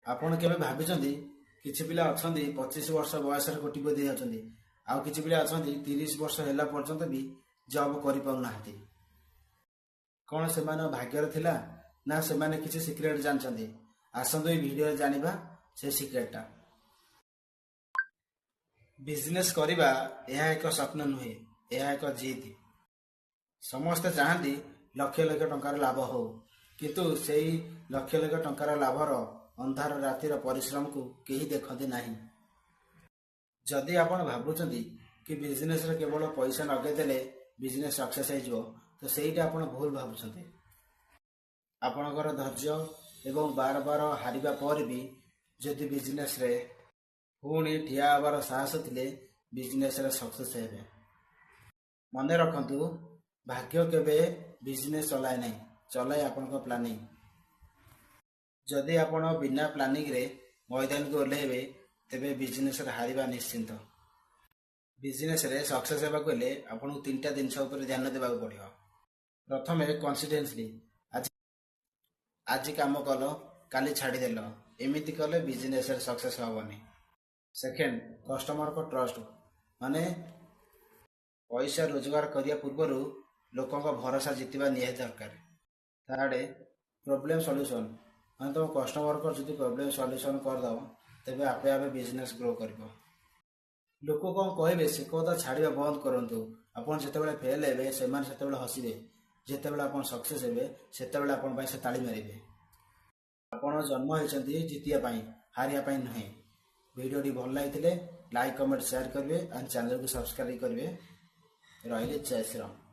ଆପଣ କେବେ ଭାବିଛନ୍ତି, କିଛି ପିଲା ଅଛନ୍ତି 25 ବର୍ଷ ବୟସରେ କୋଟିପତି ହେଇଯାଉଛନ୍ତି, ଆଉ କିଛି ପିଲା ଅଛନ୍ତି 30 ବର୍ଷ ହେଲା ପର୍ଯ୍ୟନ୍ତ ବି ଜବ୍ କରିପାରୁନାହାନ୍ତି? କ'ଣ ସେମାନଙ୍କ ଭାଗ୍ୟରେ ଥିଲା ନା ସେମାନେ କିଛି ସିକ୍ରେଟ୍ ଜାଣିଛନ୍ତି? ଆସନ୍ତୁ, ଏଇ ଭିଡ଼ିଓରେ ଜାଣିବା ସେ ସିକ୍ରେଟଟା। ବିଜନେସ୍ କରିବା, ଏହା ଏକ ସ୍ୱପ୍ନ ନୁହେଁ, ଏହା ଏକ ଜିଦ୍। ସମସ୍ତେ ଚାହାନ୍ତି ଲକ୍ଷ ଲକ୍ଷ ଟଙ୍କାର ଲାଭ ହଉ, କିନ୍ତୁ ସେଇ ଲକ୍ଷ ଲକ୍ଷ ଟଙ୍କାର ଲାଭର ଅନ୍ଧାର ରାତିର ପରିଶ୍ରମକୁ କେହି ଦେଖନ୍ତି ନାହିଁ। ଯଦି ଆପଣ ଭାବୁଛନ୍ତି କି ବିଜନେସରେ କେବଳ ପଇସା ଲଗେଇଦେଲେ ବିଜନେସ୍ ସକ୍ସେସ୍ ହେଇଯିବ, ତ ସେଇଟା ଆପଣ ଭୁଲ ଭାବୁଛନ୍ତି। ଆପଣଙ୍କର ଧୈର୍ଯ୍ୟ ଏବଂ ବାର ବାର ହାରିବା ପରେ ବି ଯଦି ବିଜନେସରେ ପୁଣି ଠିଆ ହେବାର ସାହସ ଥିଲେ ବିଜନେସରେ ସକ୍ସେସ୍ ହେବେ। ମନେ ରଖନ୍ତୁ, ଭାଗ୍ୟ କେବେ ବିଜନେସ୍ ଚଲାଏ ନାହିଁ, ଚଲାଏ ଆପଣଙ୍କ ପ୍ଲାନିଂ। ଯଦି ଆପଣ ବିନା ପ୍ଲାନିଂରେ ମଇଦାନକୁ ଓହ୍ଲାଇବେ, ତେବେ ବିଜନେସରେ ହାରିବା ନିଶ୍ଚିନ୍ତ। ବିଜନେସରେ ସକ୍ସେସ୍ ହେବାକୁ ହେଲେ ଆପଣଙ୍କୁ ତିନିଟା ଜିନିଷ ଉପରେ ଧ୍ୟାନ ଦେବାକୁ ପଡ଼ିବ। ପ୍ରଥମେ, କନସିଷ୍ଟେନ୍ସି। ଆଜି ଆଜି କାମ କଲ, କାଲି ଛାଡ଼ିଦେଲ, ଏମିତି କଲେ ବିଜନେସରେ ସକ୍ସେସ୍ ହେବନି। ସେକେଣ୍ଡ, କଷ୍ଟମରଙ୍କ ଟ୍ରଷ୍ଟ। ମାନେ ପଇସା ରୋଜଗାର କରିବା ପୂର୍ବରୁ ଲୋକଙ୍କ ଭରସା ଜିତିବା ନିହାତି ଦରକାର। Third, problem solution. ମାନେ ତୁମ କଷ୍ଟମରଙ୍କର ଯଦି ପ୍ରୋବ୍ଲେମ୍ ସଲ୍ୟୁସନ୍ କରିଦେବ, ତେବେ ଆପେ ଆପେ ବିଜନେସ୍ ଗ୍ରୋ କରିବ। ଲୋକ କ'ଣ କହିବେ, ସେ କଥା ଛାଡ଼ିବା ବନ୍ଦ କରନ୍ତୁ। ଆପଣ ଯେତେବେଳେ ଫେଲ୍ ହେବେ, ସେମାନେ ସେତେବେଳେ ହସିବେ। ଯେତେବେଳେ ଆପଣ ସକ୍ସେସ୍ ହେବେ, ସେତେବେଳେ ଆପଣ ପାଇଁ ସେ ତାଳି ମାରିବେ। ଆପଣ ଜନ୍ମ ହେଇଛନ୍ତି ଜିତିବା ପାଇଁ, ହାରିବା ପାଇଁ ନୁହେଁ। ଭିଡ଼ିଓଟି ଭଲ ଲାଗିଥିଲେ ଲାଇକ୍, କମେଣ୍ଟ, ସେୟାର କରିବେ ଆଣ୍ଡ ଚ୍ୟାନେଲକୁ ସବସ୍କ୍ରାଇବ୍ କରିବେ। ରହିଲି, ଜୟ ଶ୍ରୀରାମ।